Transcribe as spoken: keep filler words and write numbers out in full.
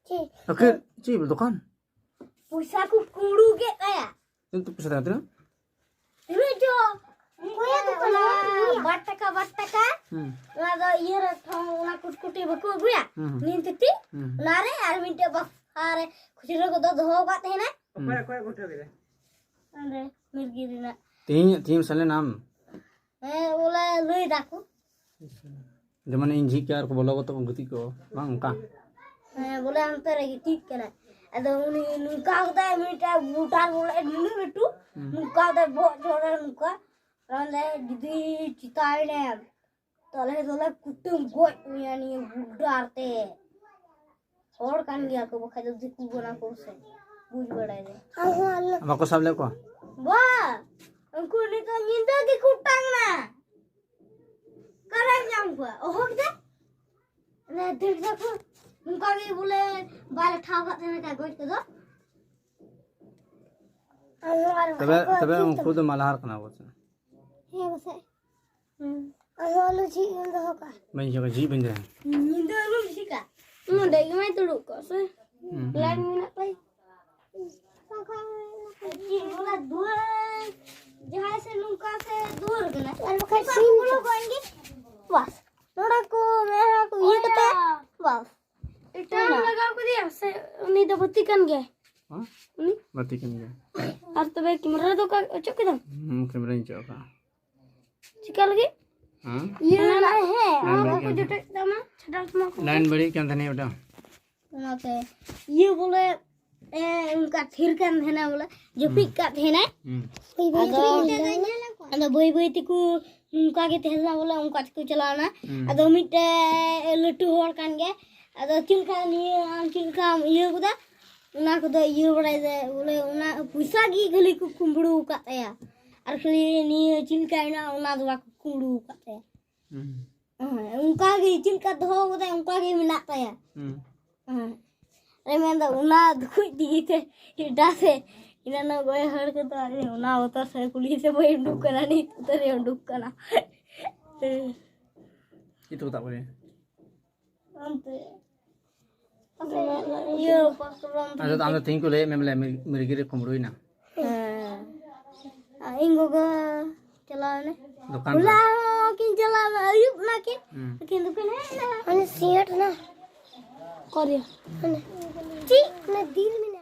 ᱪᱮᱫ? ᱟᱹᱠᱷᱤᱨ ᱪᱮᱫ ᱫᱚᱠᱟᱱ? ᱯᱚᱭᱥᱟ ᱠᱚ ᱠᱩᱢᱵᱽᱲᱩ ᱠᱮᱫ ᱛᱟᱭᱟ᱾ ᱛᱤᱱᱟᱹᱜ ᱯᱚᱭᱥᱟ ᱛᱟᱦᱮᱸ ᱠᱟᱱᱟ? ᱛᱤᱱᱟᱹᱜ ᱪᱚ? ᱚᱠᱚᱭᱟᱜ ᱫᱚᱠᱟᱱ? ᱚᱱᱟ ᱵᱟᱨ ᱴᱟᱠᱟ, ᱵᱟᱨ ᱴᱟᱠᱟ᱾ ᱦᱩᱸ᱾ ᱚᱱᱟ ᱫᱚ ᱤᱭᱟᱹ ᱨᱮ ᱴᱷᱚᱝ, ᱚᱱᱟ ᱠᱩᱴᱠᱩᱴᱤ ᱵᱟᱠᱚ ᱟᱹᱜᱩᱭᱟ? ᱦᱩᱸ, ᱦᱩᱸ᱾ ᱱᱤᱢ ᱛᱤᱛᱤ? ᱦᱩᱸ, ᱦᱩᱸ᱾ ᱚᱱᱟ ᱨᱮ ᱟᱨ ᱢᱤᱫᱴᱮᱡ ᱵᱟᱠᱥᱟ ᱨᱮ ᱠᱷᱩᱪᱨᱟᱹ ᱠᱚᱫᱚ ᱫᱚᱦᱚ ᱟᱠᱟᱫ ᱛᱟᱦᱮᱱᱟ᱾ ᱦᱩᱸ᱾ ᱚᱠᱚᱭ, ᱚᱠᱚᱭ ᱠᱩᱴᱨᱟᱹ ᱠᱮᱫᱟ? ᱚᱸᱰᱮ, ᱢᱤᱨᱜᱤ ᱨᱮᱱᱟᱜ᱾ ᱛᱤᱦᱤᱧ, ᱛᱤᱦᱤᱧ ᱥᱮᱞᱮᱱᱟᱢ? ᱦᱮᱸ, ᱵᱚᱞᱮ ᱞᱟᱹᱭ ᱫᱟᱠᱚ᱾ ᱡᱮᱢᱚᱱ ᱤᱧ ᱡᱷᱤᱡ ᱠᱟᱜ ᱟᱨ ᱠᱚ ᱵᱚᱞᱚ ᱠᱟᱛᱮ ᱠᱚ ᱜᱟᱛᱮ ᱠᱚ, ᱵᱟᱝ ᱚᱱᱠᱟ? ᱦᱮᱸ, ᱵᱚᱞᱮ ᱚᱱᱛᱮ ᱨᱮ ᱜᱤᱛᱤᱡ ᱠᱟᱱᱟᱭ᱾ ᱟᱫᱚ ᱩᱱᱤ ᱱᱚᱝᱠᱟ ᱠᱟᱫᱟᱭ, ᱢᱤᱫᱴᱟᱝ ᱵᱩᱴᱟᱨ ᱵᱚᱞᱮ ᱱᱩᱱᱟᱹᱜ ᱞᱟᱹᱴᱩ, ᱦᱩᱸ᱾ ᱱᱚᱝᱠᱟ ᱠᱟᱫᱟᱭ ᱵᱚᱦᱚᱜ ᱡᱷᱚᱨ ᱨᱮ ᱱᱚᱝᱠᱟ᱾ ᱚᱱᱟ ᱡᱩᱫᱤ ᱪᱮᱛᱟᱣ ᱮᱱᱟᱭ, ᱛᱟᱦᱞᱮ ᱫᱚᱞᱮ ᱠᱩᱴᱟᱹᱢ ᱜᱚᱡ ᱢᱮᱭᱟ ᱱᱤᱭᱟᱹ ᱵᱩᱴᱟᱨ ᱛᱮ᱾ ᱦᱚᱲ ᱠᱟᱱ ᱜᱮᱭᱟ ᱠᱚ, ᱵᱟᱠᱷᱟᱡ ᱫᱚ ᱫᱤᱠᱩ ᱠᱟᱱᱟ ᱠᱚ ᱥᱮ, ᱵᱩᱡᱽ ᱵᱟᱲᱟᱭ ᱫᱟᱭ᱾ ᱟᱨᱦᱚᱸ ᱟᱞᱮ ᱵᱟᱠᱚ ᱥᱟᱵ ᱞᱮᱫ ᱠᱚᱣᱟ? ᱵᱟ, ᱩᱱᱠᱩ ᱱᱤᱛᱚᱜ ᱧᱤᱫᱟᱹ ᱜᱮᱠᱚ ᱚᱴᱟᱝ ᱮᱱᱟ᱾ ᱚᱠᱟᱨᱮᱢ ᱧᱟᱢ ᱠᱚᱣᱟ? ᱚᱦᱚ ᱠᱮᱫᱟ᱾ ᱚᱱᱮ ᱫᱟᱹᱲ ᱫᱟᱠᱚ, ᱱᱚᱝᱠᱟ ᱜᱮ ᱵᱚᱞᱮ ᱵᱟᱞᱮ ᱴᱷᱟᱶ ᱠᱟᱜ ᱛᱟᱦᱮᱱᱟ ᱠᱟᱜᱚᱡᱽ ᱠᱚᱫᱚ᱾ ᱟᱨᱦᱚᱸ ᱟᱨ ᱛᱚᱵᱮ, ᱵᱟᱠᱚ ᱛᱚᱵᱮ ᱟᱹᱠᱷᱨᱤᱧ ᱩᱱᱠᱩ ᱛᱟᱢᱟ᱾ ᱫᱚ ᱢᱟᱞᱦᱟᱱ ᱠᱟᱱᱟ ᱠᱚ ᱥᱮ? ᱦᱮᱸ, ᱯᱟᱥᱮᱡ᱾ ᱦᱩᱸ᱾ ᱟᱨᱦᱚᱸ ᱟᱞᱚ ᱡᱷᱤᱡ ᱵᱚᱱ ᱫᱚᱦᱚ ᱠᱟᱜᱼᱟ᱾ ᱵᱟᱹᱧ ᱡᱷᱤᱡ ᱠᱟᱜᱼᱟ, ᱡᱷᱤᱡ ᱵᱟᱹᱧ ᱫᱚᱦᱚᱭᱟ᱾ ᱧᱤᱫᱟᱹ ᱟᱞᱚᱢ ᱡᱷᱤᱡᱟ᱾ ᱱᱚᱰᱮ ᱜᱮ ᱢᱟᱭ ᱫᱩᱲᱩᱵ ᱠᱚᱜ ᱥᱮ᱾ ᱦᱩᱸ, ᱦᱩᱸ᱾ ᱞᱟᱭᱤᱱ ᱢᱮᱱᱟᱜ ᱛᱟᱭ᱾ ᱪᱮᱫ ᱵᱚᱞᱮ ᱫᱩᱣᱟᱹᱨ, ᱡᱟᱦᱟᱸᱭ ᱥᱮ ᱱᱚᱝᱠᱟ ᱥᱮ ᱫᱩᱣᱟᱹᱨ ᱠᱟᱱᱟ᱾ ᱟᱨ ᱵᱟᱠᱷᱟᱡ ᱥᱤᱢ ᱵᱚᱞᱚ ᱠᱚ ᱠᱚᱜ ᱮᱱ ᱜᱮ᱾ ᱵᱟᱥ᱾ ᱱᱚᱰᱮ ᱠᱚ ᱢᱮᱨᱟ ᱠᱚ ᱤᱭᱟᱹ ᱠᱟᱛᱮ, ᱵᱟᱥ᱾ ᱮᱴᱟᱜ ᱮᱢ ᱦᱩᱭᱱᱟ᱾ ᱞᱟᱜᱟᱣ ᱠᱮᱫᱮᱭᱟ ᱥᱮ ᱩᱱᱤ ᱫᱚ ᱵᱟᱹᱛᱤ ᱠᱟᱱ ᱜᱮᱭᱟᱭ? ᱦᱮᱸ? ᱩᱱᱤ? ᱵᱟᱹᱛᱤ ᱠᱟᱱ ᱜᱮᱭᱟ᱾ ᱟᱨ ᱛᱚᱵᱮ ᱠᱮᱢᱮᱨᱟ ᱫᱚ ᱚᱠᱟ ᱚᱪᱚᱜ ᱠᱮᱫᱟᱢ? ᱦᱩᱸ, ᱠᱮᱢᱮᱨᱟᱧ ᱚᱪᱚᱜ ᱟᱠᱟᱫᱼᱟ᱾ ᱪᱤᱠᱟ ᱞᱟᱹᱜᱤᱫ? ᱦᱮᱸ? ᱤᱭᱟᱹ ᱞᱟᱭᱤᱱ ᱢᱮᱱᱟᱜᱼᱟ, ᱦᱮᱸ, ᱞᱟᱭᱤᱱ ᱚᱱᱟ ᱵᱟᱹᱲᱤᱡ ᱠᱚ ᱠᱟᱱ ᱡᱚᱴᱮᱫ ᱛᱟᱢᱟ, ᱪᱷᱟᱰᱟᱣ ᱛᱟᱢᱟ ᱠᱚ᱾ ᱞᱟᱭᱤᱱ ᱵᱟᱹᱲᱤᱡ ᱠᱟᱱ ᱛᱟᱦᱮᱱᱟ ᱚᱸᱰᱮ᱾ ᱚᱱᱟᱛᱮ ᱤᱭᱟᱹ ᱵᱚᱞᱮ, ᱮ, ᱚᱱᱠᱟ ᱛᱷᱤᱨ ᱠᱟᱱ ᱛᱟᱦᱮᱱᱟ ᱵᱚᱞᱮ, ᱡᱟᱹᱯᱤᱫ ᱦᱩᱸ᱾ ᱠᱟᱜ ᱛᱟᱦᱮᱱᱟᱭ᱾ ᱦᱩᱸ᱾ ᱟᱫᱚ, ᱟᱫᱚ ᱵᱟᱹᱭ ᱵᱟᱹᱭ ᱛᱮᱠᱚ ᱱᱚᱝᱠᱟ ᱜᱮ ᱛᱟᱦᱮᱸ ᱞᱮᱱᱟ ᱵᱚᱞᱮ, ᱚᱱᱠᱟ ᱛᱮᱠᱚ ᱪᱟᱞᱟᱣ ᱮᱱᱟ᱾ ᱦᱩᱸ᱾ ᱟᱫᱚ ᱢᱤᱫᱴᱮᱡ ᱞᱟᱹᱴᱩ ᱦᱚᱲ ᱠᱟᱱ ᱜᱮ, ᱟᱫᱚ ᱪᱮᱫ ᱞᱮᱠᱟ ᱱᱤᱭᱟᱹ ᱟᱢ ᱪᱮᱫ ᱞᱮᱠᱟᱢ ᱤᱭᱟᱹ ᱠᱮᱫᱟ, ᱚᱱᱟ ᱠᱚᱫᱚ ᱤᱭᱟᱹ ᱵᱟᱲᱟᱭ ᱫᱟ ᱵᱚᱞᱮ, ᱚᱱᱟ ᱯᱚᱭᱥᱟ ᱜᱮ ᱠᱷᱟᱹᱞᱤ ᱠᱚ ᱠᱩᱢᱵᱽᱲᱩ ᱟᱠᱟᱫ ᱛᱟᱭᱟ, ᱟᱨ ᱠᱷᱟᱹᱞᱤ ᱱᱤᱭᱟᱹ ᱪᱮᱫ ᱞᱮᱠᱟ ᱦᱮᱱᱟᱜᱼᱟ ᱚᱱᱟ ᱫᱚ ᱵᱟᱠᱚ ᱠᱩᱢᱵᱽᱲᱩ ᱟᱠᱟᱫ ᱛᱟᱭᱟ᱾ ᱦᱩᱸ᱾ ᱦᱮᱸ, ᱚᱱᱠᱟ ᱜᱮ ᱪᱮᱫ ᱞᱮᱠᱟ ᱫᱚᱦᱚ ᱠᱟᱫᱟᱭ ᱚᱱᱠᱟ ᱜᱮ ᱢᱮᱱᱟᱜ ᱛᱟᱭᱟ᱾ ᱦᱩᱸ᱾ ᱦᱮᱸ᱾ ᱟᱨᱮ ᱢᱮᱱᱫᱟ ᱚᱱᱟ ᱫᱩᱠᱩᱡ ᱛᱮᱜᱮ ᱛᱮ ᱮᱴᱟᱜ ᱥᱮᱫ ᱮᱱᱟᱱᱚᱜ ᱜᱚᱡ ᱦᱚᱲ ᱠᱚᱫᱚ ᱟᱨᱮ ᱚᱱᱟ ᱵᱚᱛᱚᱨ ᱥᱮ ᱠᱩᱞᱦᱤ ᱥᱮᱫ ᱵᱟᱭ ᱩᱰᱩᱠ ᱠᱟᱱᱟ, ᱱᱤᱛ ᱩᱛᱟᱹᱨᱮ ᱩᱰᱩᱠ ᱠᱟᱱᱟ᱾ ᱦᱮᱸ᱾ ᱪᱮᱫ ᱛᱮᱠᱚ ᱛᱟᱵ ᱠᱮᱫᱮᱭᱟ? ᱚᱱᱛᱮ᱾ ᱤᱭᱟᱹ ᱟᱫᱚ ᱟᱢ ᱫᱚ ᱛᱮᱦᱮᱧ ᱠᱚ ᱞᱟᱹᱭᱮᱫ ᱢᱮ ᱵᱚᱞᱮ ᱢᱤᱨ- ᱢᱤᱨᱜᱤ ᱨᱮ ᱠᱩᱢᱵᱽᱲᱩᱭᱮᱱᱟ᱾ ᱦᱮᱸ ᱟᱨ ᱤᱧ ᱜᱚᱜᱚ ᱪᱟᱞᱟᱣ ᱮᱱᱟ᱾ ᱫᱚᱠᱟᱱ ᱦᱚᱞᱟ ᱨᱮ᱾ ᱦᱚᱸ ᱠᱤᱱ ᱪᱟᱞᱟᱣ ᱮᱱᱟ, ᱟᱹᱭᱩᱵ ᱮᱱᱟ ᱠᱤᱱ᱾ ᱦᱩᱸ᱾ ᱟᱹᱠᱤᱱ ᱫᱚᱠᱤᱱ ᱦᱮᱡ ᱮᱱᱟ᱾ ᱢᱟᱱᱮ ᱥᱤᱭᱟᱹᱴ ᱮᱱᱟ᱾ ᱚᱠᱟᱨᱮ? ᱢᱟᱱᱮ ᱪᱮᱫ? ᱚᱱᱟ ᱫᱤᱱ ᱢᱮᱱᱟᱜᱼᱟ᱾